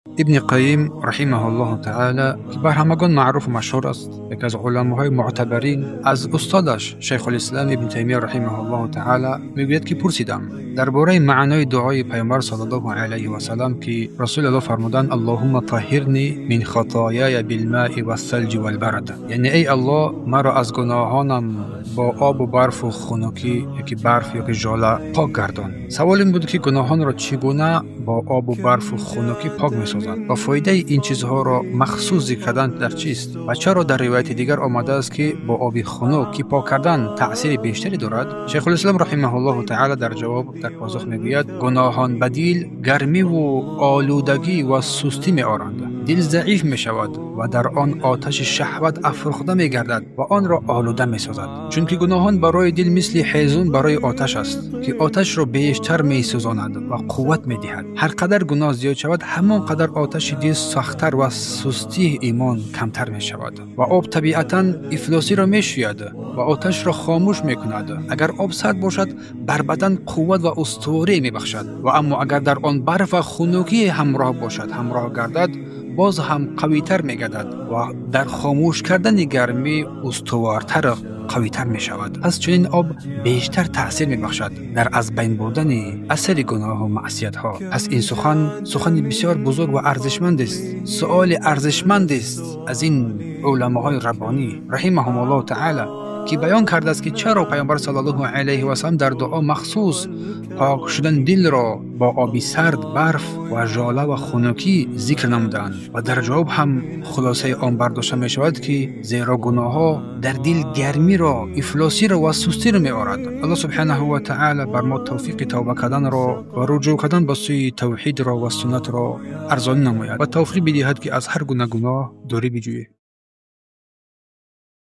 Ибни Қайим раҳимаҳуллоҳу таъала, ки бар ҳамагон маъруфу машҳур аст, яке аз уламоҳои муътабарин, аз устодаш Шайхулислам Ибни Таймия раҳимаҳуллоҳу таъала мегӯяд, ки пурсидам дар бораи маънои дуои Паёмбар саллаллоҳу алайҳи васаллам, ки Расулуллоҳ фармуданд: Аллоҳумма таҳҳирни мин хатояя билмаи вассалҷи валбарад, яъне эй Аллоҳ, маро аз гуноҳонам бо обу барфу хунукӣ ёки барф ёки жола пок гардон. Савол ин буд, ки гуноҳонро чӣ гуна бо обу барфу хунукӣ пок месозад ва фоидаи ин чизҳоро махсус зикр кардан дар чист ва чаро дар ривояти дигар омадааст, ки бо оби хунук ки пок кардан таъсири бештаре дорад? Шайхулислом раҳимаҳуллоҳу таъала дар ҷавоб, дар посух мегӯяд: гуноҳон ба дил гармиву олудагӣ ва сустӣ меоранд, дил заиф мешавад ва дар он оташи шаҳват афрӯхта мегардад ва онро олуда месозад. Чунки гуноҳон барои дил мисли ҳезум барои оташ аст, ки оташро бештар месӯзонад ва қувват медиҳад. Ҳар қадар гуноҳ зиёд шавад, ҳамон қадар оташи дил сахттар ва сустии имон камтар мешавад. Ва об табиатан ифлосиро мешӯяд ва оташро хомӯш мекунад. Агар об сард бошад, бар бадан қувват ва устуворӣ мебахшад, ва аммо агар дар он барф ва хунукӣ ҳамроҳ бошад, ҳамроҳ гардад, боз ҳам қавитар мегардад ва дар хомӯш кардани гармӣ устувортар, қавитар мешавад. Пас чунин об бештар таъсир мебахшад дар аз байн бурдани асари гуноҳу маъсиятҳо. Пас ин сухан сухани бисёр бузург ва арзишмандест, суоли арзишмандест аз ин уламоҳои раббонӣ раҳимаҳумуллоҳу таъала, ки баён кардааст, ки чаро Паёмбар саллаллоҳу алайҳи васаллам дар дуо махсус пок шудани дилро бо оби сард, барф ва жола ва хунукӣ зикр намуданд. Ва дар ҷавоб ҳам хулосаи он бардошта мешавад, ки зеро гуноҳҳо дар дил гармиро, ифлосиро ва сустиро меорад. Аллоҳ субҳанаҳу ва таъала бар мо тавфиқи тавба карданро ва руҷӯъ кардан ба сӯи тавҳидро ва суннатро арзонӣ намояд ва тавфиқ бидиҳад, ки аз ҳар гуна гуноҳ дурӣ биҷӯем.